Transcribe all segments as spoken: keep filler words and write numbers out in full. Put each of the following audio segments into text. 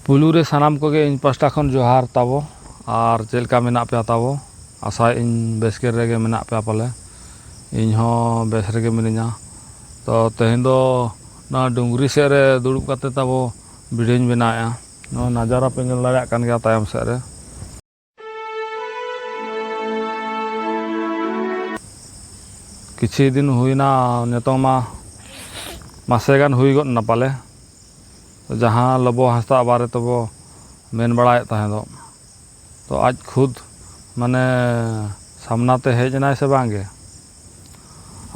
ᱯᱩᱭᱞᱩ ᱨᱮ ᱥᱟᱱᱟᱢ ᱠᱚᱜᱮ ᱤᱧ ᱯᱟᱥᱴᱟ ᱠᱷᱚᱱ ᱡᱚᱦᱟᱨ ᱛᱟᱵᱚ᱾ ᱟᱨ ᱪᱮᱫ ᱞᱮᱠᱟ ᱢᱮᱱᱟᱜ ᱯᱮᱭᱟ ᱛᱟᱵᱚ? ᱟᱥᱟᱭᱮᱫ ᱟᱹᱧ ᱵᱮᱥ ᱜᱮ ᱨᱮᱜᱮ ᱢᱮᱱᱟᱜ ᱯᱮᱭᱟ ᱯᱟᱞᱮ᱾ ᱤᱧ ᱦᱚᱸ ᱵᱮᱥ ᱨᱮᱜᱮ ᱢᱤᱱᱟᱹᱧᱟ᱾ ᱛᱚ ᱛᱮᱦᱮᱧ ᱫᱚ ᱱᱚᱣᱟ ᱰᱩᱝᱨᱤ ᱥᱮᱫ ᱨᱮ ᱫᱩᱲᱩᱵ ᱠᱟᱛᱮ ᱛᱟᱵᱚ ᱵᱷᱤᱰᱤᱭᱳᱧ ᱵᱮᱱᱟᱣᱮᱫᱼᱟ᱾ ᱱᱚᱣᱟ ᱱᱟᱡᱟᱨᱟ ᱯᱮ ᱧᱮᱞ ᱫᱟᱲᱮᱭᱟᱜ ᱠᱟᱱ ᱜᱮᱭᱟ ᱛᱟᱭᱚᱢ ᱥᱮᱫ ᱨᱮ᱾ ᱠᱤᱪᱷᱩ ᱫᱤᱱ ᱦᱩᱭᱱᱟ, ᱱᱤᱛᱚᱝ ᱢᱟ ᱢᱟᱥᱮ ᱜᱟᱱ ᱦᱩᱭ ᱜᱚᱫ ᱮᱱᱟ ᱯᱟᱞᱮ᱾ ᱡᱟᱦᱟᱸ ᱞᱚᱵᱚ ᱦᱟᱸᱥᱫᱟ ᱵᱟᱨᱮ ᱛᱮᱵᱚ ᱢᱮᱱ ᱵᱟᱲᱟᱭᱮᱫ ᱛᱟᱦᱮᱸ ᱫᱚ, ᱛᱚ ᱟᱡ ᱠᱷᱩᱫ ᱢᱟᱱᱮ ᱥᱟᱢᱱᱟ ᱛᱮ ᱦᱮᱡ ᱮᱱᱟᱭ ᱥᱮ ᱵᱟᱝ ᱜᱮ?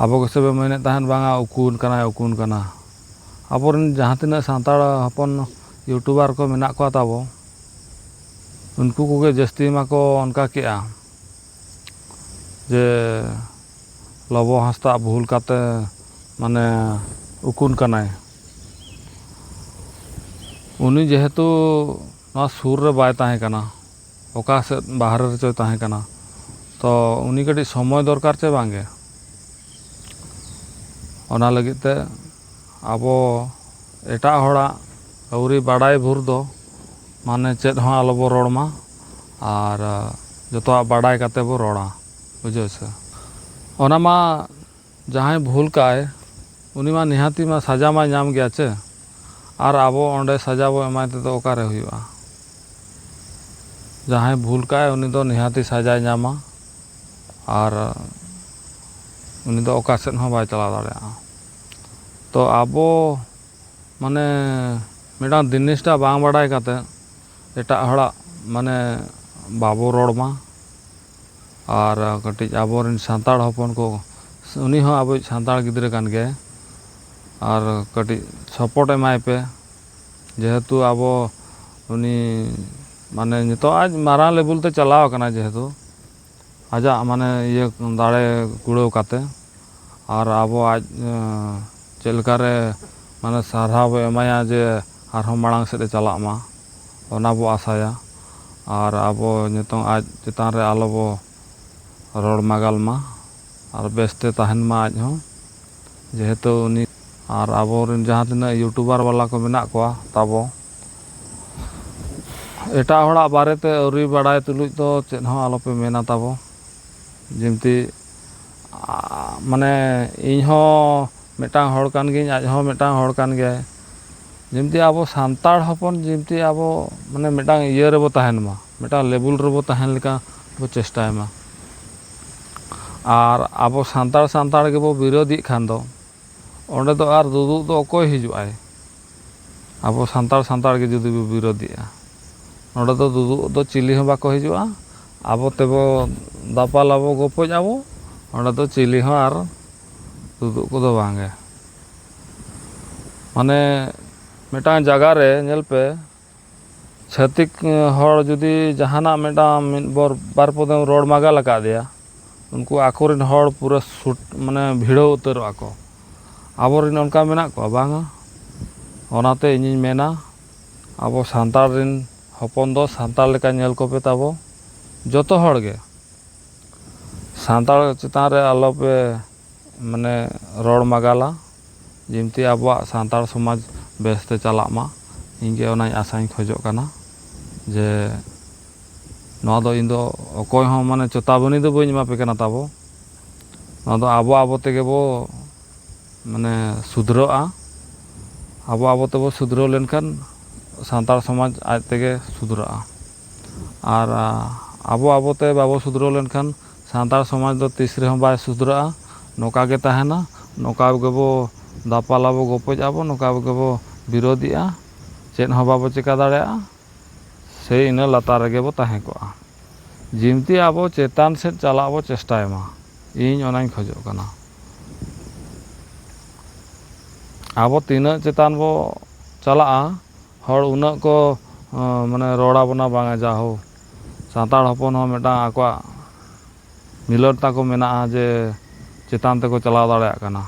ᱟᱵᱚ ᱜᱮᱥᱮ ᱵᱚ ᱢᱮᱱᱮᱫ ᱛᱟᱦᱮᱸᱫ, ᱵᱟᱝᱟ ᱩᱠᱩᱱ ᱠᱟᱱᱟᱭ, ᱩᱠᱩᱱ ᱠᱟᱱᱟ᱾ ᱟᱵᱚᱨᱮᱱ ᱡᱟᱦᱟᱸ ᱛᱤᱱᱟᱹᱜ ᱥᱟᱱᱛᱟᱲ ᱦᱚᱯᱚᱱ ᱭᱩᱴᱩᱵᱟᱨ ᱠᱚ ᱢᱮᱱᱟᱜ ᱠᱚᱣᱟ ᱛᱟᱵᱚ, ᱩᱱᱠᱩ ᱠᱚᱜᱮ ᱡᱟᱹᱥᱛᱤ ᱢᱟᱠᱚ ᱚᱱᱠᱟ ᱠᱮᱜᱼᱟ ᱡᱮ ᱞᱚᱵᱚ ᱦᱟᱸᱥᱫᱟ ᱵᱷᱩᱞ ᱠᱟᱛᱮ ᱢᱟᱱᱮ ᱩᱠᱩᱱ ᱠᱟᱱᱟᱭ᱾ ᱩᱱᱤ ᱡᱮᱦᱮᱛᱩ ᱱᱚᱣᱟ ᱥᱩᱨ ᱨᱮ ᱵᱟᱭ ᱛᱟᱦᱮᱸ ᱠᱟᱱᱟ, ᱚᱠᱟ ᱥᱮᱫ ᱵᱟᱦᱨᱮ ᱨᱮᱪᱚᱭ ᱛᱟᱦᱮᱸ ᱠᱟᱱᱟ, ᱛᱚ ᱩᱱᱤ ᱠᱟᱹᱴᱤᱡ ᱥᱚᱢᱚᱭ ᱫᱚᱨᱠᱟᱨ ᱪᱮ ᱵᱟᱝ ᱜᱮ? ᱚᱱᱟ ᱞᱟᱹᱜᱤᱫ ᱛᱮ ᱟᱵᱚ ᱮᱴᱟᱜ ᱦᱚᱲᱟᱜ ᱟᱹᱣᱨᱤ ᱵᱟᱰᱟᱭ ᱵᱷᱳᱨ ᱫᱚ ᱢᱟᱱᱮ ᱪᱮᱫ ᱦᱚᱸ ᱟᱞᱚᱵᱚ ᱨᱚᱲ ᱢᱟ, ᱟᱨ ᱡᱚᱛᱚᱣᱟᱜ ᱵᱟᱰᱟᱭ ᱠᱟᱛᱮ ᱵᱚ ᱨᱚᱲᱟ, ᱵᱩᱡᱷᱟᱹᱣ ᱥᱮ? ᱚᱱᱟ ᱢᱟ ᱡᱟᱦᱟᱸᱭ ᱵᱷᱩᱞ ᱠᱟᱜᱼᱟᱭ, ᱩᱱᱤ ᱢᱟ ᱱᱤᱦᱟᱹᱛᱤ ᱢᱟ ᱥᱟᱡᱟ ᱢᱟᱭ ᱧᱟᱢ ᱜᱮᱭᱟ ᱪᱮ, ᱟᱨ ᱟᱵᱚ ᱚᱸᱰᱮ ᱥᱟᱡᱟ ᱵᱚ ᱮᱢᱟᱭ ᱛᱮᱫᱚ ᱚᱠᱟᱨᱮ ᱦᱩᱭᱩᱜᱼᱟ? ᱡᱟᱦᱟᱸᱭ ᱵᱷᱩᱞ ᱠᱟᱜᱼᱟᱭ, ᱩᱱᱤ ᱫᱚ ᱱᱤᱦᱟᱹᱛᱤ ᱥᱟᱡᱟᱭ ᱧᱟᱢᱟ, ᱟᱨ ᱩᱱᱤ ᱫᱚ ᱚᱠᱟ ᱥᱮᱫ ᱦᱚᱸ ᱵᱟᱭ ᱪᱟᱞᱟᱣ ᱫᱟᱲᱮᱭᱟᱜᱼᱟ᱾ ᱛᱚ ᱟᱵᱚ ᱢᱟᱱᱮ ᱢᱤᱫᱴᱟᱝ ᱡᱤᱱᱤᱥᱴᱟ ᱵᱟᱝ ᱵᱟᱰᱟᱭ ᱠᱟᱛᱮ ᱮᱴᱟᱜ ᱦᱚᱲᱟᱜ ᱢᱟᱱᱮ ᱵᱟᱵᱚ ᱨᱚᱲ ᱢᱟ, ᱟᱨ ᱠᱟᱹᱴᱤᱡ ᱟᱵᱚᱨᱮᱱ ᱥᱟᱱᱛᱟᱲ ᱦᱚᱯᱚᱱ ᱠᱚ, ᱩᱱᱤ ᱦᱚᱸ ᱟᱵᱚᱭᱤᱡ ᱥᱟᱱᱛᱟᱲ ᱜᱤᱫᱽᱨᱟᱹ ᱠᱟᱱ ᱜᱮᱭᱟᱭ, ᱟᱨ ᱠᱟᱹᱴᱤᱡ ᱥᱟᱯᱳᱨᱴ ᱮᱢᱟᱭ ᱯᱮ, ᱡᱮᱦᱮᱛᱩ ᱟᱵᱚ ᱩᱱᱤ ᱢᱟᱱᱮ ᱱᱤᱛᱚᱜ ᱟᱡ ᱢᱟᱨᱟᱝ ᱞᱮᱵᱮᱞ ᱛᱮ ᱪᱟᱞᱟᱣ ᱟᱠᱟᱱᱟ, ᱡᱮᱦᱮᱛᱩ ᱟᱡᱟᱜ ᱢᱟᱱᱮ ᱤᱭᱟᱹ ᱫᱟᱲᱮ ᱠᱩᱲᱟᱹᱣ ᱠᱟᱛᱮ, ᱟᱨ ᱟᱵᱚ ᱟᱡ, ᱮᱸ, ᱪᱮᱫ ᱞᱮᱠᱟᱨᱮ ᱢᱟᱱᱮ ᱥᱟᱨᱦᱟᱣ ᱵᱚ ᱮᱢᱟᱭᱟ ᱡᱮ ᱟᱨᱦᱚᱸ ᱢᱟᱲᱟᱝ ᱥᱮᱫ ᱮ ᱪᱟᱞᱟᱜ ᱢᱟ, ᱚᱱᱟ ᱵᱚ ᱟᱥᱟᱭᱟ᱾ ᱟᱨ ᱟᱵᱚ ᱱᱤᱛᱚᱝ ᱟᱡ ᱪᱮᱛᱟᱱ ᱨᱮ ᱟᱞᱚ ᱵᱚ ᱨᱚᱲ ᱢᱟᱜᱟᱞ ᱢᱟ, ᱟᱨ ᱵᱮᱥᱛᱮ ᱛᱟᱦᱮᱱ ᱢᱟ ᱟᱡ ᱦᱚᱸ, ᱡᱮᱦᱮᱛᱩ ᱩᱱᱤ ᱟᱨ ᱟᱵᱚᱨᱮᱱ ᱡᱟᱦᱟᱸ ᱛᱤᱱᱟᱹᱜ ᱭᱩᱴᱩᱵᱟᱨ ᱵᱟᱞᱟ ᱠᱚ ᱢᱮᱱᱟᱜ ᱠᱚᱣᱟ ᱛᱟᱵᱚ, ᱮᱴᱟᱜ ᱦᱚᱲᱟᱜ ᱵᱟᱨᱮᱛᱮ ᱟᱹᱣᱨᱤ ᱵᱟᱲᱟᱭ ᱛᱩᱞᱩᱡ ᱫᱚ ᱪᱮᱫ ᱦᱚᱸ ᱟᱞᱚᱯᱮ ᱢᱮᱱᱟ ᱛᱟᱵᱚ᱾ ᱡᱮᱢᱛᱤ, ᱟ, ᱢᱟᱱᱮ, ᱤᱧ ᱦᱚᱸ ᱢᱤᱫᱴᱟᱝ ᱦᱚᱲ ᱠᱟᱱ ᱜᱤᱭᱟᱹᱧ, ᱟᱡ ᱦᱚᱸ ᱢᱤᱫᱴᱟᱝ ᱦᱚᱲ ᱠᱟᱱ ᱜᱮᱭᱟᱭ᱾ ᱡᱮᱢᱛᱤ ᱟᱵᱚ ᱥᱟᱱᱛᱟᱲ ᱦᱚᱯᱚᱱ, ᱡᱮᱢᱛᱤ ᱟᱵᱚ, ᱢᱟᱱᱮ, ᱢᱤᱫᱴᱟᱝ ᱤᱭᱟᱹ ᱨᱮᱵᱚ ᱛᱟᱦᱮᱱ ᱢᱟ, ᱢᱤᱫᱴᱟᱝ ᱞᱮᱵᱮᱞ ᱨᱮᱵᱚ ᱛᱟᱦᱮᱱ ᱞᱮᱠᱟ ᱵᱚ ᱪᱮᱥᱴᱟᱭ ᱢᱟ᱾ ᱟᱨ ᱟᱵᱚ ᱥᱟᱱᱛᱟᱲ ᱥᱟᱱᱛᱟᱲ ᱜᱮᱵᱚ ᱵᱤᱨᱳᱫᱷᱤᱜ ᱠᱷᱟᱱ ᱫᱚ, ᱚᱸᱰᱮ ᱫᱚ ᱟᱨ ᱫᱩᱫᱩᱜ ᱫᱚ ᱚᱠᱚᱭ ᱦᱤᱡᱩᱜ ᱟᱭ? ᱟᱵᱚ ᱥᱟᱱᱛᱟᱲ ᱥᱟᱱᱛᱟᱲ ᱜᱮ ᱡᱩᱫᱤ ᱵᱚ ᱵᱤᱨᱳᱫᱷᱤᱜᱼᱟ, ᱱᱚᱸᱰᱮ ᱫᱚ ᱫᱩᱫᱩᱜ ᱫᱚ ᱪᱤᱞᱤ ᱦᱚᱸ ᱵᱟᱠᱚ ᱦᱤᱡᱩᱜᱼᱟ᱾ ᱟᱵᱚ ᱛᱮᱵᱚ ᱫᱟᱯᱟᱞ ᱟᱵᱚ, ᱜᱚᱯᱚᱡ ᱟᱵᱚ, ᱚᱸᱰᱮ ᱫᱚ ᱪᱤᱞᱤ ᱦᱚᱸ ᱟᱨ ᱫᱩᱫᱩᱜ ᱠᱚᱫᱚ ᱵᱟᱝ ᱜᱮ᱾ ᱢᱟᱱᱮ, ᱢᱤᱫᱴᱟᱝ ᱡᱟᱭᱜᱟ ᱨᱮ ᱧᱮᱞ ᱯᱮ, ᱪᱷᱟᱹᱛᱤᱠ ᱦᱚᱲ ᱡᱩᱫᱤ ᱡᱟᱦᱟᱱᱟᱜ ᱢᱤᱫᱴᱟᱝ ᱢᱤᱫ ᱵᱚᱨ ᱵᱟᱨ ᱯᱚᱫᱮᱢ ᱨᱚᱲ ᱢᱟᱜᱟᱞ ᱟᱠᱟᱫᱮᱭᱟ, ᱩᱱᱠᱩ ᱟᱠᱚᱨᱮᱱ ᱦᱚᱲ ᱯᱩᱨᱟᱹ ᱥᱩᱴ, ᱢᱟᱱᱮ, ᱵᱷᱤᱲᱟᱹᱣ ᱩᱛᱟᱹᱨᱚᱜᱼᱟ ᱠᱚ᱾ ᱟᱵᱚᱨᱮᱱ ᱚᱱᱠᱟ ᱢᱮᱱᱟᱜ ᱠᱚᱣᱟ? ᱵᱟᱝᱟ᱾ ᱚᱱᱟᱛᱮ ᱤᱧᱤᱧ ᱢᱮᱱᱟ, ᱟᱵᱚ ᱥᱟᱱᱛᱟᱲ ᱨᱮᱱ ᱦᱚᱯᱚᱱ ᱫᱚ ᱥᱟᱱᱛᱟᱲ ᱞᱮᱠᱟ ᱧᱮᱞ ᱠᱚᱯᱮ ᱛᱟᱵᱚ, ᱡᱚᱛᱚ ᱦᱚᱲ ᱜᱮ᱾ ᱥᱟᱱᱛᱟᱲ ᱪᱮᱛᱟᱱ ᱨᱮ ᱟᱞᱚᱯᱮ, ᱢᱟᱱᱮ, ᱨᱚᱲ ᱢᱟᱜᱟᱞᱟ, ᱡᱮᱢᱛᱤ ᱟᱵᱚᱣᱟᱜ ᱥᱟᱱᱛᱟᱲ ᱥᱚᱢᱟᱡᱽ ᱵᱮᱥᱛᱮ ᱪᱟᱞᱟᱜ ᱢᱟ᱾ ᱤᱧ ᱜᱮ ᱚᱱᱟᱧ ᱟᱥᱟᱧ ᱠᱷᱚᱡᱚᱜ ᱠᱟᱱᱟ ᱡᱮ ᱱᱚᱣᱟ ᱫᱚ ᱤᱧ ᱫᱚ ᱚᱠᱚᱭ ᱦᱚᱸ, ᱢᱟᱱᱮ, ᱪᱮᱛᱟᱵᱚᱱᱤ ᱫᱚ ᱵᱟᱹᱧ ᱮᱢᱟ ᱯᱮ ᱠᱟᱱᱟ ᱛᱟᱵᱚ᱾ ᱱᱚᱣᱟ ᱫᱚ ᱟᱵᱚ ᱟᱵᱚ ᱛᱮᱜᱮ ᱵᱚ, ᱢᱟᱱᱮ, ᱥᱩᱫᱷᱨᱟᱹᱜᱼᱟ᱾ ᱟᱵᱚ ᱟᱵᱚ ᱛᱮᱵᱚ ᱥᱩᱫᱷᱨᱟᱹᱣ ᱞᱮᱱᱠᱷᱟᱱ ᱥᱟᱱᱛᱟᱲ ᱥᱚᱢᱟᱡᱽ ᱟᱡ ᱛᱮᱜᱮ ᱥᱩᱫᱷᱨᱟᱹᱜᱼᱟ᱾ ᱟᱨ, ᱟ, ᱟᱵᱚ ᱟᱵᱚ ᱛᱮ ᱵᱟᱵᱚ ᱥᱩᱫᱷᱨᱟᱹᱣ ᱞᱮᱱᱠᱷᱟᱱ ᱥᱟᱱᱛᱟᱲ ᱥᱚᱢᱟᱡᱽ ᱫᱚ ᱛᱤᱥ ᱨᱮᱦᱚᱸ ᱵᱟᱭ ᱥᱩᱫᱷᱨᱟᱹᱜᱼᱟ᱾ ᱱᱚᱝᱠᱟ ᱜᱮ ᱛᱟᱦᱮᱱᱟ, ᱱᱚᱝᱠᱟ ᱜᱮᱵᱚ ᱫᱟᱯᱟᱞ ᱟᱵᱚ, ᱜᱚᱯᱚᱡ ᱟᱵᱚ, ᱱᱚᱝᱠᱟ ᱜᱮᱵᱚ ᱵᱤᱨᱳᱫᱷᱤᱜᱼᱟ, ᱪᱮᱫ ᱦᱚᱸ ᱵᱟᱵᱚ ᱪᱮᱠᱟ ᱫᱟᱲᱮᱭᱟᱜᱼᱟ᱾ ᱥᱮᱭ ᱤᱱᱟᱹ ᱞᱟᱛᱟᱨ ᱨᱮᱜᱮ ᱵᱚ ᱛᱟᱦᱮᱸ ᱠᱚᱜᱼᱟ᱾ ᱡᱤᱢᱛᱤ ᱟᱵᱚ ᱪᱮᱛᱟᱱ ᱥᱮᱫ ᱪᱟᱞᱟᱜ ᱵᱚ ᱪᱮᱥᱴᱟᱭ ᱢᱟ, ᱤᱧ ᱚᱱᱟᱧ ᱠᱷᱚᱡᱚᱜ ᱠᱟᱱᱟ᱾ ᱟᱵᱚ ᱛᱤᱱᱟᱹᱜ ᱪᱮᱛᱟᱱ ᱵᱚ ᱪᱟᱞᱟᱜᱼᱟ, ᱦᱚᱲ ᱩᱱᱟᱹᱜ ᱠᱚ, ᱟᱸ, ᱢᱟᱱᱮ, ᱨᱚᱲ ᱟᱵᱚᱱᱟ, ᱵᱟᱝᱟ, ᱡᱟᱦᱳ, ᱥᱟᱱᱛᱟᱲ ᱦᱚᱯᱚᱱ ᱦᱚᱸ ᱢᱤᱫᱴᱟᱝ ᱟᱠᱚᱣᱟᱜ ᱢᱤᱞᱟᱹᱨ ᱛᱟᱠᱚ ᱢᱮᱱᱟᱜᱼᱟ ᱡᱮ ᱪᱮᱛᱟᱱ ᱛᱮᱠᱚ ᱪᱟᱞᱟᱣ ᱫᱟᱲᱮᱭᱟᱜ ᱠᱟᱱᱟ᱾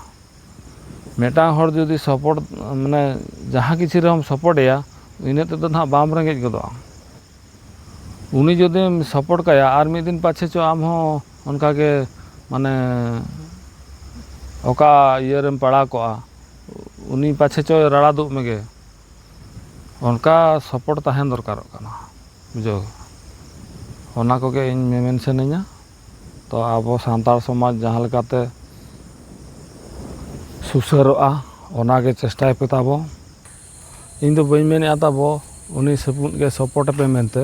ᱢᱤᱫᱴᱟᱝ ᱦᱚᱲ ᱡᱩᱫᱤ ᱥᱟᱯᱳᱨᱴ, ᱢᱟᱱᱮ, ᱡᱟᱦᱟᱸ ᱠᱤᱪᱷᱩ ᱨᱮᱦᱚᱸᱢ ᱥᱟᱯᱳᱨᱴ ᱮᱭᱟ, ᱤᱱᱟᱹᱜ ᱛᱮᱫᱚ ᱱᱟᱦᱟᱜ ᱵᱟᱢ ᱨᱮᱸᱜᱮᱡ ᱜᱚᱫᱚᱜᱼᱟ᱾ ᱩᱱᱤ ᱡᱩᱫᱤᱢ ᱥᱟᱯᱳᱨᱴ ᱠᱟᱭᱟ, ᱟᱨ ᱢᱤᱫ ᱫᱤᱱ ᱯᱟᱪᱷᱮ ᱪᱚ ᱟᱢ ᱦᱚᱸ ᱚᱱᱠᱟ ᱜᱮ, ᱢᱟᱱᱮ, ᱚᱠᱟ ᱤᱭᱟᱹ ᱨᱮᱢ ᱯᱟᱲᱟᱣ ᱠᱚᱜᱼᱟ, ᱩᱱᱤ ᱯᱟᱪᱷᱮ ᱪᱚᱭ ᱨᱟᱲᱟᱫᱩᱜ ᱢᱮᱜᱮ᱾ ᱚᱱᱠᱟ ᱥᱟᱯᱳᱨᱴ ᱛᱟᱦᱮᱱ ᱫᱚᱨᱠᱟᱨᱚᱜ ᱠᱟᱱᱟ᱾ ᱵᱩᱡᱷᱟᱹᱣ᱾ ᱚᱱᱟ ᱠᱚᱜᱮ ᱤᱧ ᱢᱮᱢᱮᱱ ᱥᱟᱱᱟᱧᱟ᱾ ᱛᱚ ᱟᱵᱚ ᱥᱟᱱᱛᱟᱲ ᱥᱚᱢᱟᱡᱽ ᱡᱟᱦᱟᱸ ᱞᱮᱠᱟᱛᱮ ᱥᱩᱥᱟᱹᱨᱚᱜᱼᱟ, ᱚᱱᱟᱜᱮ ᱪᱮᱥᱴᱟᱭ ᱯᱮ ᱛᱟᱵᱚ᱾ ᱤᱧ ᱫᱚ ᱵᱟᱹᱧ ᱢᱮᱱᱮᱫᱼᱟ ᱛᱟᱵᱚ ᱩᱱᱤ ᱥᱟᱹᱯᱩᱫ ᱜᱮ ᱥᱟᱯᱳᱨᱴ ᱯᱮ ᱢᱮᱱᱛᱮ,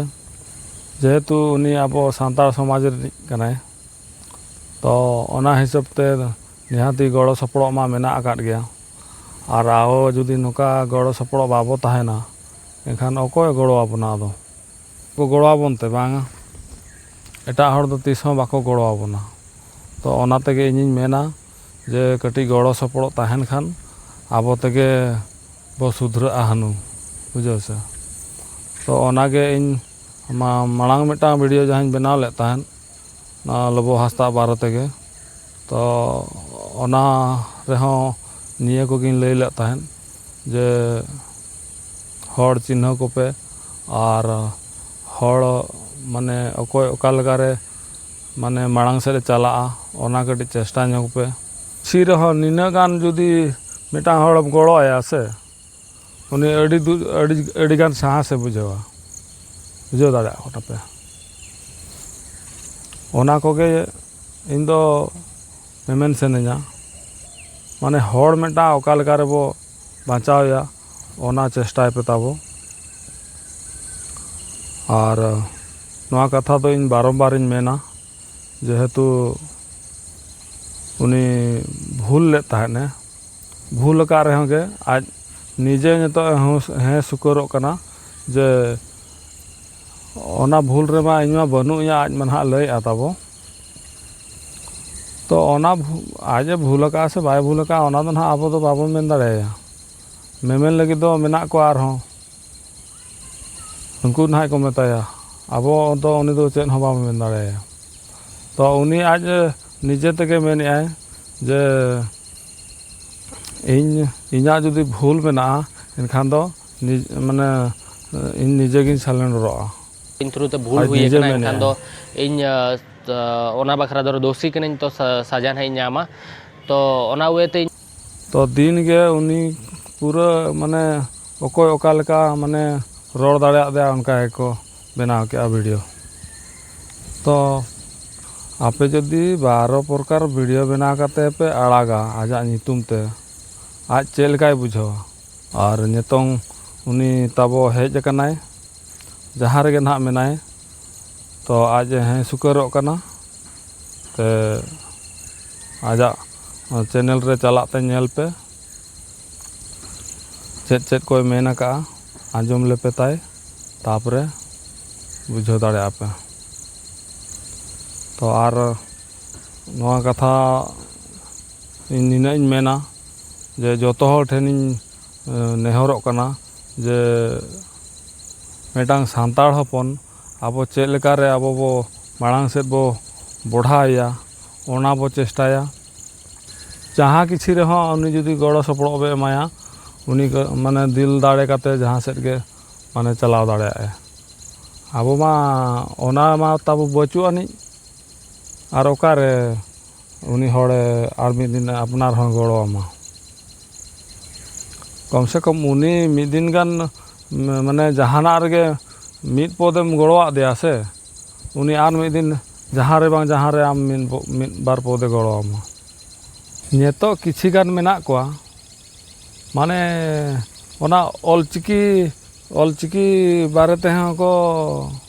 ᱡᱮᱦᱮᱛᱩ ᱩᱱᱤ ᱟᱵᱚ ᱥᱟᱱᱛᱟᱲ ᱥᱚᱢᱟᱡᱽ ᱨᱤᱱᱤᱡ ᱠᱟᱱᱟᱭ᱾ ᱛᱚ ᱚᱱᱟ ᱦᱤᱥᱟᱹᱵ ᱛᱮ ᱱᱤᱦᱟᱹᱛᱤ ᱜᱚᱲᱚ ᱥᱚᱯᱚᱦᱚᱫ ᱢᱟ ᱢᱮᱱᱟᱜ ᱟᱠᱟᱫ ᱜᱮᱭᱟ᱾ ᱟᱨ ᱟᱵᱚ ᱡᱩᱫᱤ ᱱᱚᱝᱠᱟ ᱜᱚᱲᱚ ᱥᱚᱯᱚᱦᱚᱫ ᱵᱟᱵᱚ ᱛᱟᱦᱮᱱᱟ, ᱮᱱᱠᱷᱟᱱ ᱚᱠᱚᱭ ᱜᱚᱲᱚ ᱟᱵᱚᱱᱟ? ᱟᱫᱚ ᱠᱚ ᱜᱚᱲᱚ ᱟᱵᱚᱱ ᱛᱮ ᱵᱟᱝᱟ, ᱮᱴᱟᱜ ᱦᱚᱲ ᱫᱚ ᱛᱤᱥ ᱦᱚᱸ ᱵᱟᱠᱚ ᱜᱚᱲᱚ ᱟᱵᱚᱱᱟ᱾ ᱛᱚ ᱚᱱᱟ ᱛᱮᱜᱮ ᱤᱧᱤᱧ ᱢᱮᱱᱟ ᱡᱮ ᱠᱟᱹᱴᱤᱡ ᱜᱚᱲᱚ ᱥᱚᱯᱚᱦᱚᱫ ᱛᱟᱦᱮᱱ ᱠᱷᱟᱱ ᱟᱵᱚ ᱛᱮᱜᱮ ᱵᱚ ᱥᱩᱫᱷᱨᱟᱹᱜᱼᱟ ᱦᱟᱹᱱᱩ, ᱵᱩᱡᱷᱟᱹᱣ ᱥᱮ᱾ ᱛᱚ ᱚᱱᱟᱜᱮ ᱤᱧ ᱢᱟ-, ᱢᱟᱲᱟᱝ ᱢᱤᱫᱴᱟᱝ ᱵᱷᱤᱰᱤᱭᱳ ᱡᱟᱦᱟᱸᱧ ᱵᱮᱱᱟᱣ ᱞᱮᱫ ᱛᱟᱦᱮᱸᱫ, ᱚᱱᱟ ᱞᱚᱵᱚ ᱦᱟᱸᱥᱫᱟ ᱵᱟᱨᱮ ᱛᱮᱜᱮ᱾ ᱛᱚ ᱚᱱᱟ ᱨᱮᱦᱚᱸ ᱱᱤᱭᱟᱹ ᱠᱚᱜᱮᱧ ᱞᱟᱹᱭ ᱞᱮᱫ ᱛᱟᱦᱮᱸᱫ ᱡᱮ ᱦᱚᱲ ᱪᱤᱱᱦᱟᱹᱣ ᱠᱚᱯᱮ, ᱟᱨ ᱦᱚᱲ ᱢᱟᱱᱮ ᱚᱠᱚᱭ ᱚᱠᱟ ᱞᱮᱠᱟᱨᱮ ᱢᱟᱱᱮ ᱢᱟᱲᱟᱝ ᱥᱮᱫ ᱮ ᱪᱟᱞᱟᱜᱼᱟ, ᱚᱱᱟ ᱠᱟᱹᱴᱤᱡ ᱪᱮᱥᱴᱟ ᱧᱚᱜᱽ ᱯᱮ᱾ ᱥᱤ ᱨᱮᱦᱚᱸ ᱱᱤᱱᱟᱹᱜ ᱜᱟᱱ ᱡᱩᱫᱤ ᱢᱤᱫᱴᱟᱝ ᱦᱚᱲᱮᱢ ᱜᱚᱲᱚ ᱟᱭᱟ ᱥᱮ, ᱩᱱᱤ ᱟᱹᱰᱤ ᱫᱩ-, ᱟᱹᱰᱤ, ᱟᱹᱰᱤ ᱜᱟᱱ ᱥᱟᱦᱟᱥᱮ ᱵᱩᱡᱷᱟᱹᱣᱟ, ᱵᱩᱡᱷᱟᱹᱣ ᱫᱟᱲᱮᱭᱟᱜ ᱠᱟᱱᱟ ᱯᱮ᱾ ᱚᱱᱟ ᱠᱚᱜᱮ ᱤᱧ ᱫᱚ ᱢᱮᱢᱮᱱ ᱥᱟᱱᱟᱧᱟ, ᱢᱟᱱᱮ ᱦᱚᱲ ᱢᱤᱫᱴᱟᱝ ᱚᱠᱟ ᱞᱮᱠᱟ ᱨᱮᱵᱚ ᱵᱟᱧᱪᱟᱣᱮᱭᱟ, ᱚᱱᱟ ᱪᱮᱥᱴᱟᱭ ᱯᱮ ᱛᱟᱵᱚ᱾ ᱟᱨ ᱱᱚᱣᱟ ᱠᱟᱛᱷᱟ ᱫᱚ ᱤᱧ ᱵᱟᱨᱚᱢᱵᱟᱨᱤᱧ ᱢᱮᱱᱟ, ᱡᱮᱦᱮᱛᱩ ᱩᱱᱤ ᱵᱷᱩᱞ ᱞᱮᱫ ᱛᱟᱦᱮᱸᱫ ᱮ, ᱵᱷᱩᱞ ᱟᱠᱟᱫ ᱨᱮᱦᱚᱸ ᱜᱮ ᱟᱡ ᱱᱤᱡᱮ ᱱᱤᱛᱚᱜ ᱮ ᱦᱩᱸᱥ-, ᱦᱮᱸ ᱥᱩᱠᱟᱹᱨᱚᱜ ᱠᱟᱱᱟ ᱡᱮ ᱚᱱᱟ ᱵᱷᱩᱞ ᱨᱮᱢᱟ ᱤᱧ ᱢᱟ ᱵᱟᱹᱱᱩᱜ ᱤᱧᱟ, ᱟᱡ ᱢᱟ ᱱᱟᱦᱟᱜ ᱞᱟᱹᱭᱮᱫᱼᱟ ᱛᱟᱵᱚ᱾ ᱛᱚ ᱚᱱᱟ ᱵᱷᱩ-, ᱟᱡ ᱮ ᱵᱷᱩᱞ ᱟᱠᱟᱫᱼᱟ ᱥᱮ ᱵᱟᱭ ᱵᱷᱩᱞ ᱟᱠᱟᱫᱼᱟ, ᱚᱱᱟ ᱫᱚ ᱱᱟᱦᱟᱜ ᱟᱵᱚ ᱫᱚ ᱵᱟᱵᱚᱱ ᱢᱮᱱ ᱫᱟᱲᱮᱭᱟᱭᱟ᱾ ᱢᱮᱢᱮᱱ ᱞᱟᱹᱜᱤᱫ ᱫᱚ ᱢᱮᱱᱟᱜ ᱠᱚᱣᱟ ᱟᱨᱦᱚᱸ, ᱩᱱᱠᱩ ᱱᱟᱦᱟᱜ ᱠᱚ ᱢᱮᱛᱟᱭᱟ, ᱟᱵᱚ ᱫᱚ ᱩᱱᱤ ᱫᱚ ᱪᱮᱫ ᱦᱚᱸ ᱵᱟᱵᱚᱱ ᱢᱮᱱ ᱫᱟᱲᱮᱭᱟᱭᱟ᱾ ᱛᱚ ᱩᱱᱤ ᱟᱡ ᱮ ᱱᱤᱡᱮ ᱛᱮᱜᱮ ᱢᱮᱱᱮᱫᱼᱟᱭ ᱡᱮ ᱤᱧ, ᱤᱧᱟᱹᱜ ᱡᱩᱫᱤ ᱵᱷᱩᱞ ᱢᱮᱱᱟᱜᱼᱟ, ᱮᱱᱠᱷᱟᱱ ᱫᱚ ᱱᱤᱡ-, ᱢᱟᱱᱮ ᱤᱧ ᱱᱤᱡᱮ ᱜᱤᱧ ᱥᱟᱞᱮᱱᱰᱚᱨᱚᱜᱼᱟ᱾ ᱤᱧ ᱛᱷᱨᱩ ᱛᱮ ᱵᱷᱩᱞ ᱟᱡ ᱦᱩᱭ ᱱᱤᱡᱮ ᱟᱠᱟᱱᱟ, ᱮᱱᱠᱷᱟᱱ ᱢᱮᱱᱮᱫᱼᱟᱭ᱾ ᱫᱚ ᱤᱧ, ᱟᱸ, ᱚᱱᱟ ᱵᱟᱠᱷᱨᱟ ᱫᱚ ᱫᱳᱥᱤ ᱠᱟᱹᱱᱟᱹᱧ, ᱛᱚ ᱥᱟ-, ᱥᱟᱡᱟ ᱱᱟᱦᱟᱜ ᱤᱧ ᱧᱟᱢᱟ᱾ ᱛᱚ ᱚᱱᱟ way ᱛᱮ ᱤᱧ ᱛᱚ ᱫᱤᱱ ᱜᱮ ᱩᱱᱤ ᱯᱩᱨᱟᱹ ᱢᱟᱱᱮ ᱚᱠᱚᱭ ᱚᱠᱟ ᱞᱮᱠᱟ ᱢᱟᱱᱮ ᱨᱚᱲ ᱫᱟᱲᱮᱭᱟᱜ ᱫᱮᱭᱟ ᱚᱱᱠᱟ ᱜᱮᱠᱚ ᱵᱮᱱᱟᱣ ᱠᱮᱜᱼᱟ ᱵᱷᱤᱰᱤᱭᱳ᱾ ᱛᱚ ᱟᱯᱮ ᱡᱩᱫᱤ ᱵᱟᱨᱚ ᱯᱨᱚᱠᱟᱨ ᱵᱷᱤᱰᱤᱭᱳ ᱵᱮᱱᱟᱣ ᱠᱟᱛᱮ ᱯᱮ ᱟᱲᱟᱜᱟ ᱟᱡᱟᱜ ᱧᱩᱛᱩᱢ ᱛᱮ, ᱟᱡ ᱪᱮᱫ ᱞᱮᱠᱟᱭ ᱵᱩᱡᱷᱟᱹᱣᱟ? ᱟᱨ ᱱᱤᱛᱚᱝ ᱩᱱᱤ ᱛᱟᱵᱚ ᱦᱮᱡ ᱟᱠᱟᱱᱟᱭ, ᱡᱟᱦᱟᱸ ᱨᱮᱜᱮ ᱱᱟᱦᱟᱜ ᱢᱮᱱᱟᱭ, ᱛᱚ ᱟᱡ ᱮ ᱦᱮᱸ ᱥᱩᱠᱟᱹᱨᱚᱜ ᱠᱟᱱᱟ᱾ ᱛᱮ ᱟᱡᱟᱜ ᱪᱮᱱᱮᱞ ᱨᱮ ᱪᱟᱞᱟᱜ ᱛᱮ ᱧᱮᱞ ᱯᱮ, ᱪᱮᱫ ᱪᱮᱫ ᱠᱚᱭ ᱢᱮᱱ ᱟᱠᱟᱜᱼᱟ, ᱟᱸᱡᱚᱢ ᱞᱮᱯᱮ ᱛᱟᱭ, ᱛᱟᱯᱚᱨᱮ ᱵᱩᱡᱷᱟᱹᱣ ᱫᱟᱲᱮᱭᱟᱜᱼᱟ ᱯᱮ᱾ ᱛᱚ ᱟᱨ ᱱᱚᱣᱟ ᱠᱟᱛᱷᱟ ᱤᱧ ᱱᱤᱱᱟᱹᱜ ᱤᱧ ᱢᱮᱱᱟ ᱡᱮ ᱡᱚᱛᱚ ᱦᱚᱲ ᱴᱷᱮᱱᱤᱧ, ᱮ, ᱱᱮᱦᱚᱨᱚᱜ ᱠᱟᱱᱟ ᱡᱮ ᱢᱤᱫᱴᱟᱝ ᱥᱟᱱᱛᱟᱲ ᱦᱚᱯᱚᱱ ᱟᱵᱚ ᱪᱮᱫ ᱞᱮᱠᱟᱨᱮ ᱟᱵᱚ ᱵᱚ ᱢᱟᱲᱟᱝ ᱥᱮᱫ ᱵᱚ ᱵᱚᱲᱦᱟᱣᱮᱭᱟ, ᱚᱱᱟ ᱵᱚ ᱪᱮᱥᱴᱟᱭᱟ᱾ ᱡᱟᱦᱟᱸ ᱠᱤᱪᱷᱤ ᱨᱮᱦᱚᱸ ᱩᱱᱤ ᱡᱩᱫᱤ ᱜᱚᱲᱚ ᱥᱚᱯᱚᱦᱚᱫ ᱵᱚ ᱮᱢᱟᱭᱟ, ᱩᱱᱤ ᱜᱚ-, ᱢᱟᱱᱮ ᱫᱤᱞ ᱫᱟᱲᱮ ᱠᱟᱛᱮ ᱡᱟᱦᱟᱸ ᱥᱮᱫ ᱜᱮ ᱢᱟᱱᱮ ᱪᱟᱞᱟᱣ ᱫᱟᱲᱮᱭᱟᱜᱼᱟᱭ᱾ ᱟᱵᱚ ᱢᱟ ᱚᱱᱟ ᱢᱟ ᱛᱟᱵᱚ ᱵᱟᱹᱪᱩᱜ ᱟᱹᱱᱤᱡ, ᱟᱨ ᱚᱠᱟᱨᱮ ᱩᱱᱤ ᱦᱚᱲᱮ ᱟᱨ ᱢᱤᱫ ᱫᱤᱱ ᱟᱯᱱᱟᱨ ᱦᱚᱸ ᱜᱚᱲᱚ ᱟᱢᱟ? ᱠᱚᱢ ᱥᱮ ᱠᱚᱢ ᱩᱱᱤ ᱢᱤᱫ ᱫᱤᱱ ᱜᱟᱱ, ᱢ-, ᱢᱟᱱᱮ ᱡᱟᱦᱟᱱᱟᱜ ᱨᱮᱜᱮ ᱢᱤᱫ ᱯᱚᱫᱮᱢ ᱜᱚᱲᱚᱣᱟᱫ ᱫᱮᱭᱟ ᱥᱮ, ᱩᱱᱤ ᱟᱨ ᱢᱤᱫ ᱫᱤᱱ ᱡᱟᱦᱟᱸ ᱨᱮ ᱵᱟᱝ ᱡᱟᱦᱟᱸ ᱨᱮ ᱟᱢ ᱢᱤᱫ ᱵᱚ-, ᱢᱤᱫ ᱵᱟᱨ ᱯᱚᱫᱮ ᱜᱚᱲᱚ ᱟᱢᱟ᱾ ᱱᱤᱛᱚᱜ ᱠᱤᱪᱷᱤ ᱜᱟᱱ ᱢᱮᱱᱟᱜ ᱠᱚᱣᱟ, ᱢᱟᱱᱮ ᱚᱱᱟ ᱚᱞᱪᱤᱠᱤ, ᱚᱞᱪᱤᱠᱤ ᱵᱟᱨᱮ ᱛᱮᱦᱚᱸ ᱠᱚ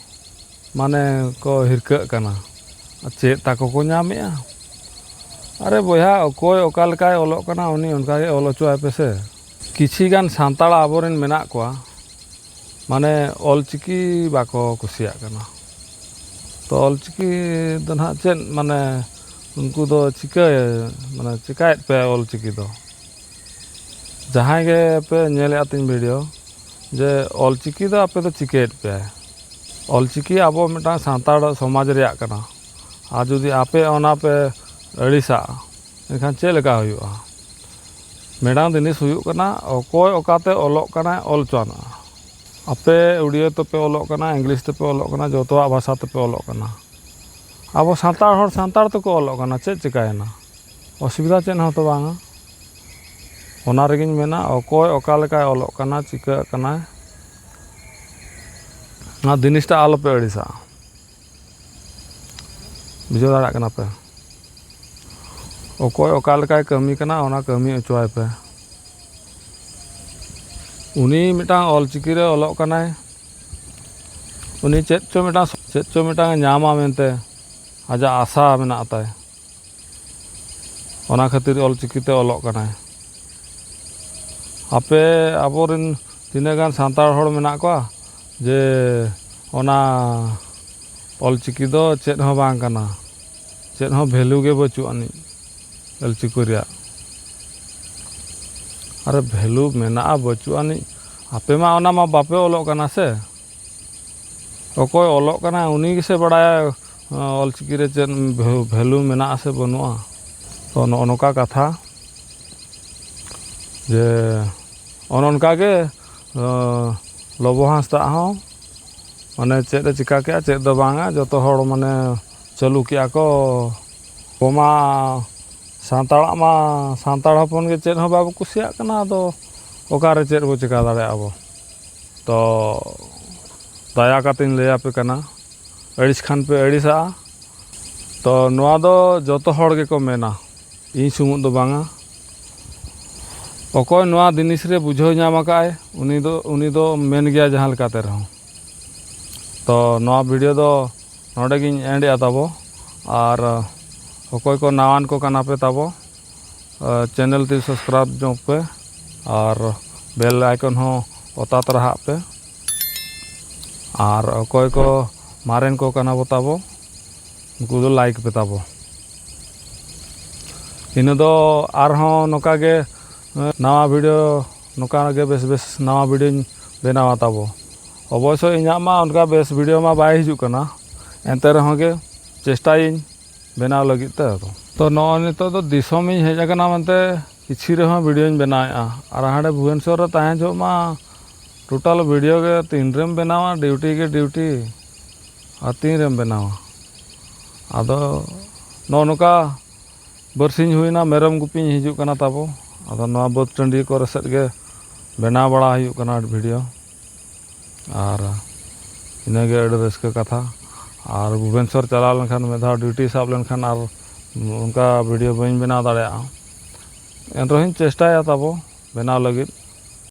ᱢᱟᱱᱮ ᱠᱚ ᱦᱤᱨᱠᱟᱹᱜ ᱠᱟᱱᱟ᱾ ᱟᱨ ᱪᱮᱫ ᱛᱟᱠᱚ ᱠᱚ ᱧᱟᱢᱮᱜᱼᱟ? ᱟᱨᱮ ᱵᱚᱭᱦᱟ, ᱚᱠᱚᱭ ᱚᱠᱟ ᱞᱮᱠᱟᱭ ᱚᱞᱚᱜ ᱠᱟᱱᱟ, ᱩᱱᱤ ᱚᱱᱠᱟ ᱜᱮ ᱚᱞ ᱦᱚᱪᱚᱣᱟᱭ ᱯᱮᱥᱮ᱾ ᱠᱤᱪᱷᱤ ᱜᱟᱱ ᱥᱟᱱᱛᱟᱲ ᱟᱵᱚᱨᱮᱱ ᱢᱮᱱᱟᱜ ᱠᱚᱣᱟ, ᱢᱟᱱᱮ ᱚᱞᱪᱤᱠᱤ ᱵᱟᱠᱚ ᱠᱩᱥᱤᱭᱟᱜ ᱠᱟᱱᱟ᱾ ᱛᱚ ᱚᱞᱪᱤᱠᱤ ᱫᱚ ᱱᱟᱦᱟᱜ ᱪᱮᱫ, ᱢᱟᱱᱮ ᱩᱱᱠᱩ ᱫᱚ ᱪᱤᱠᱟᱹ, ᱢᱟᱱᱮ ᱪᱤᱠᱟᱹᱭᱮᱫ ᱯᱮ ᱚᱞᱪᱤᱠᱤ ᱫᱚ? ᱡᱟᱦᱟᱸᱭ ᱜᱮ ᱯᱮ ᱧᱮᱞᱮᱫᱼᱟ ᱛᱤᱧ ᱵᱷᱤᱰᱤᱭᱳ, ᱡᱮ ᱚᱞᱪᱤᱠᱤ ᱫᱚ ᱟᱯᱮ ᱫᱚ ᱪᱤᱠᱟᱹᱭᱮᱫ ᱯᱮ? ᱚᱞᱪᱤᱠᱤ ᱟᱵᱚ ᱢᱤᱫᱴᱟᱝ ᱥᱟᱱᱛᱟᱲ ᱥᱚᱢᱟᱡᱽ ᱨᱮᱭᱟᱜ ᱠᱟᱱᱟ, ᱟᱨ ᱡᱩᱫᱤ ᱟᱯᱮ ᱚᱱᱟ ᱯᱮ ᱟᱹᱲᱤᱥᱟᱜᱼᱟ, ᱮᱱᱠᱷᱟᱱ ᱪᱮᱫ ᱞᱮᱠᱟ ᱦᱩᱭᱩᱜᱼᱟ? ᱢᱤᱫᱴᱟᱝ ᱡᱤᱱᱤᱥ ᱦᱩᱭᱩᱜ ᱠᱟᱱᱟ, ᱚᱠᱚᱭ ᱚᱠᱟᱛᱮ ᱚᱞᱚᱜ ᱠᱟᱱᱟᱭ, ᱚᱞ ᱦᱚᱪᱚᱣᱟᱱᱚᱜᱼᱟ᱾ ᱟᱯᱮ ᱩᱲᱤᱭᱟᱹ ᱛᱮᱯᱮ ᱚᱞᱚᱜ ᱠᱟᱱᱟ, ᱤᱝᱞᱤᱥ ᱛᱮᱯᱮ ᱚᱞᱚᱜ ᱠᱟᱱᱟ, ᱡᱚᱛᱚᱣᱟᱜ ᱵᱷᱟᱥᱟ ᱛᱮᱯᱮ ᱚᱞᱚᱜ ᱠᱟᱱᱟ᱾ ᱟᱵᱚ ᱥᱟᱱᱛᱟᱲ ᱦᱚᱲ ᱥᱟᱱᱛᱟᱲ ᱛᱮᱠᱚ ᱚᱞᱚᱜ ᱠᱟᱱᱟ, ᱪᱮᱫ ᱪᱤᱠᱟᱹᱭᱮᱱᱟ? ᱚᱥᱩᱵᱤᱫᱷᱟ ᱪᱮᱫ ᱦᱚᱸ ᱛᱚ ᱵᱟᱝᱟ᱾ ᱚᱱᱟ ᱨᱮᱜᱮᱧ ᱢᱮᱱᱟ, ᱚᱠᱚᱭ ᱚᱠᱟ ᱞᱮᱠᱟᱭ ᱚᱞᱚᱜ ᱠᱟᱱᱟ, ᱪᱤᱠᱟᱹᱜ ᱠᱟᱱᱟᱭ, ᱚᱱᱟ ᱡᱤᱱᱤᱥᱴᱟ ᱟᱞᱚᱯᱮ ᱟᱹᱲᱤᱥᱟᱜᱼᱟ᱾ ᱵᱩᱡᱷᱟᱹᱣ ᱫᱟᱲᱮᱭᱟᱜ ᱠᱟᱱᱟ ᱯᱮ? ᱚᱠᱚᱭ ᱚᱠᱟ ᱞᱮᱠᱟᱭ ᱠᱟᱹᱢᱤ ᱠᱟᱱᱟ, ᱚᱱᱟ ᱠᱟᱹᱢᱤ ᱦᱚᱪᱚᱣᱟᱭ ᱯᱮ᱾ ᱩᱱᱤ ᱢᱤᱫᱴᱟᱝ ᱚᱞᱪᱤᱠᱤ ᱨᱮ ᱚᱞᱚᱜ ᱠᱟᱱᱟᱭ, ᱩᱱᱤ ᱪᱮᱫ ᱪᱚ ᱢᱤᱫᱴᱟᱝ, ᱪᱮᱫ ᱪᱚ ᱢᱤᱫᱴᱟᱝ ᱮ ᱧᱟᱢᱟ ᱢᱮᱱᱛᱮ ᱟᱡᱟᱜ ᱟᱥᱟ ᱢᱮᱱᱟᱜ ᱛᱟᱭ, ᱚᱱᱟ ᱠᱷᱟᱹᱛᱤᱨ ᱚᱞᱪᱤᱠᱤ ᱛᱮ ᱚᱞᱚᱜ ᱠᱟᱱᱟᱭ᱾ ᱟᱯᱮ ᱟᱵᱚᱨᱮᱱ ᱛᱤᱱᱟᱹᱜ ᱜᱟᱱ ᱥᱟᱱᱛᱟᱲ ᱦᱚᱲ ᱢᱮᱱᱟᱜ ᱠᱚᱣᱟ ᱡᱮ ᱚᱱᱟ ᱚᱞᱪᱤᱠᱤ ᱫᱚ ᱪᱮᱫ ᱦᱚᱸ ᱵᱟᱝ ᱠᱟᱱᱟ, ᱪᱮᱫ ᱦᱚᱸ ᱵᱷᱮᱞᱩ ᱜᱮ ᱵᱟᱹᱪᱩᱜ ᱟᱹᱱᱤᱡ ᱚᱞᱪᱤᱠᱤ ᱨᱮᱭᱟᱜ? ᱟᱨᱮ, ᱵᱷᱮᱞᱩ ᱢᱮᱱᱟᱜᱼᱟ ᱵᱟᱹᱪᱩᱜ ᱟᱹᱱᱤᱡ, ᱟᱯᱮ ᱢᱟ ᱚᱱᱟ ᱢᱟ ᱵᱟᱯᱮ ᱚᱞᱚᱜ ᱠᱟᱱᱟ ᱥᱮ᱾ ᱚᱠᱚᱭ ᱚᱞᱚᱜ ᱠᱟᱱᱟᱭ ᱩᱱᱤ ᱜᱮᱥᱮ ᱵᱟᱲᱟᱭᱟ, ᱚᱞᱪᱤᱠᱤ ᱨᱮ ᱪᱮᱫ ᱵᱷᱮ-, ᱵᱷᱮᱞᱩ ᱢᱮᱱᱟᱜᱼᱟ ᱥᱮ ᱵᱟᱹᱱᱩᱜᱼᱟ᱾ ᱛᱚ, ᱱᱚᱜᱼᱚ ᱱᱚᱝᱠᱟ ᱠᱟᱛᱷᱟ ᱡᱮ ᱚᱱ-, ᱚᱱᱠᱟ ᱜᱮ, ᱞᱚᱵᱚ ᱦᱟᱸᱥᱫᱟᱜ ᱦᱚᱸ ᱢᱟᱱᱮ ᱪᱮᱫ ᱮ ᱪᱤᱠᱟ ᱠᱮᱜᱼᱟ, ᱪᱮᱫ ᱫᱚ ᱵᱟᱝᱟ, ᱡᱚᱛᱚ ᱦᱚᱲ ᱢᱟᱱᱮ ᱪᱟᱹᱞᱩ ᱠᱮᱜᱼᱟ ᱠᱚ᱾ ᱟᱵᱚ ᱢᱟ ᱥᱟᱱᱛᱟᱲᱟᱜ ᱢᱟ, ᱥᱟᱱᱛᱟᱲ ᱦᱚᱯᱚᱱ ᱜᱮ ᱪᱮᱫ ᱦᱚᱸ ᱵᱟᱵᱚ ᱠᱩᱥᱤᱭᱟᱜ ᱠᱟᱱᱟ, ᱟᱫᱚ ᱚᱠᱟᱨᱮ ᱪᱮᱫ ᱵᱚ ᱪᱤᱠᱟ ᱫᱟᱲᱮᱭᱟᱜᱼᱟ ᱟᱵᱚ? ᱛᱚ ᱫᱟᱭᱟ ᱠᱟᱛᱮᱧ ᱞᱟᱹᱭ ᱟᱯᱮ ᱠᱟᱱᱟ, ᱟᱹᱲᱤᱥ ᱠᱷᱟᱱ ᱯᱮ ᱟᱹᱲᱤᱥᱟᱜᱼᱟ᱾ ᱛᱚ ᱱᱚᱣᱟ ᱫᱚ ᱡᱚᱛᱚ ᱦᱚᱲ ᱜᱮᱠᱚ ᱢᱮᱱᱟ, ᱤᱧ ᱥᱩᱢᱩᱝ ᱫᱚ ᱵᱟᱝᱟ᱾ ᱚᱠᱚᱭ ᱱᱚᱣᱟ ᱡᱤᱱᱤᱥ ᱨᱮ ᱵᱩᱡᱷᱟᱹᱣ ᱧᱟᱢ ᱟᱠᱟᱫ ᱟᱭ, ᱩᱱᱤ ᱫᱚ, ᱩᱱᱤ ᱫᱚ ᱢᱮᱱ ᱜᱮᱭᱟ ᱡᱟᱦᱟᱸ ᱞᱮᱠᱟᱛᱮ ᱨᱮᱦᱚᱸ᱾ ᱛᱚ ᱱᱚᱣᱟ video ᱫᱚ ᱱᱚᱰᱮ ᱜᱤᱧ end ᱮᱫᱟ ᱛᱟᱵᱚ᱾ ᱟᱨ ᱚᱠᱚᱭ ᱠᱚ ᱱᱟᱣᱟᱱ ᱠᱚ ᱠᱟᱱᱟ ᱯᱮ ᱛᱟᱵᱚ, channel ᱛᱤᱧ subscribe ᱧᱚᱜ ᱯᱮ, ᱟᱨ bell icon ᱦᱚᱸ ᱚᱛᱟ ᱛᱚᱨᱟ ᱦᱟᱜ ᱯᱮ᱾ ᱟᱨ ᱚᱠᱚᱭ ᱠᱚ ᱢᱟᱨᱮᱱ ᱠᱚ ᱠᱟᱱᱟ ᱵᱚ ᱛᱟᱵᱚ, ᱩᱱᱠᱩ ᱫᱚ like ᱯᱮ ᱛᱟᱵᱚ᱾ ᱤᱱᱟᱹ ᱫᱚ ᱟᱨᱦᱚᱸ ᱱᱚᱝᱠᱟ ᱜᱮ, ᱮᱸ, ᱱᱟᱣᱟ video, ᱱᱚᱝᱠᱟ ᱜᱮ ᱵᱮᱥ ᱵᱮᱥ ᱱᱟᱣᱟ videoᱧ ᱵᱮᱱᱟᱣᱟ ᱛᱟᱵᱚ᱾ ᱚᱵᱚᱥᱥᱳᱭ ᱤᱧᱟᱹᱜ ᱢᱟ ᱚᱱᱠᱟ ᱵᱮᱥ video ᱢᱟ ᱵᱟᱭ ᱦᱤᱡᱩᱜ ᱠᱟᱱᱟ, ᱮᱱᱛᱮ ᱨᱮᱦᱚᱸ ᱜᱮ ᱪᱮᱥᱴᱟᱭᱟᱹᱧ ᱵᱮᱱᱟᱣ ᱞᱟᱹᱜᱤᱫ ᱛᱮ᱾ ᱟᱫᱚ ᱛᱚ ᱱᱚᱜᱼᱚᱭ ᱱᱤᱛᱚᱜ ᱫᱚ ᱫᱤᱥᱚᱢᱤᱧ ᱦᱮᱡ ᱟᱠᱟᱱᱟ ᱢᱮᱱᱛᱮ ᱠᱤᱪᱷᱤ ᱨᱮᱦᱚᱸ videoᱧ ᱵᱮᱱᱟᱣᱮᱫᱼᱟ, ᱟᱨ ᱦᱟᱸᱰᱮ ᱵᱷᱩᱵᱽᱱᱮᱥᱚᱨ ᱨᱮ ᱛᱟᱦᱮᱸ ᱡᱚᱦᱚᱜ ᱢᱟ total video ᱜᱮ ᱛᱤᱱᱨᱮᱢ ᱵᱮᱱᱟᱣᱟ, duty ᱜᱮ duty, ᱟᱨ ᱛᱤᱱᱨᱮᱢ ᱵᱮᱱᱟᱣᱟ? ᱟᱫᱚ ᱱᱚᱜᱼᱚ ᱱᱚᱝᱠᱟ ᱵᱟᱹᱨᱥᱤᱧ ᱦᱩᱭᱱᱟ, ᱢᱮᱨᱚᱢ ᱜᱩᱯᱤᱧ ᱦᱤᱡᱩᱜ ᱠᱟᱱᱟ ᱛᱟᱵᱚ᱾ ᱟᱫᱚ ᱱᱚᱣᱟ ᱵᱟᱹᱫᱽ ᱴᱟᱺᱰᱤ ᱠᱚᱨᱮ ᱥᱮᱫ ᱜᱮ ᱵᱮᱱᱟᱣ ᱵᱟᱲᱟ ᱦᱩᱭᱩᱜ ᱠᱟᱱᱟ video᱾ ᱟᱨ ᱤᱱᱟᱹᱜᱮ ᱟᱹᱰᱤ ᱨᱟᱹᱥᱠᱟᱹ ᱠᱟᱛᱷᱟ᱾ ᱟᱨ ᱵᱷᱩᱵᱮᱱᱥᱚᱨ ᱪᱟᱞᱟᱣ ᱞᱮᱱᱠᱷᱟᱱ, ᱢᱤᱫ ᱫᱷᱟᱣ ᱰᱤᱭᱩᱴᱤ ᱥᱟᱵ ᱞᱮᱱᱠᱷᱟᱱ, ᱟᱨ ᱚᱱᱠᱟ ᱵᱷᱤᱰᱤᱭᱳ ᱵᱟᱹᱧ ᱵᱮᱱᱟᱣ ᱫᱟᱲᱮᱭᱟᱜᱼᱟ᱾ ᱮᱱ ᱨᱮᱦᱚᱸᱧ ᱪᱮᱥᱴᱟᱭᱟ ᱛᱟᱵᱚ ᱵᱮᱱᱟᱣ ᱞᱟᱹᱜᱤᱫ᱾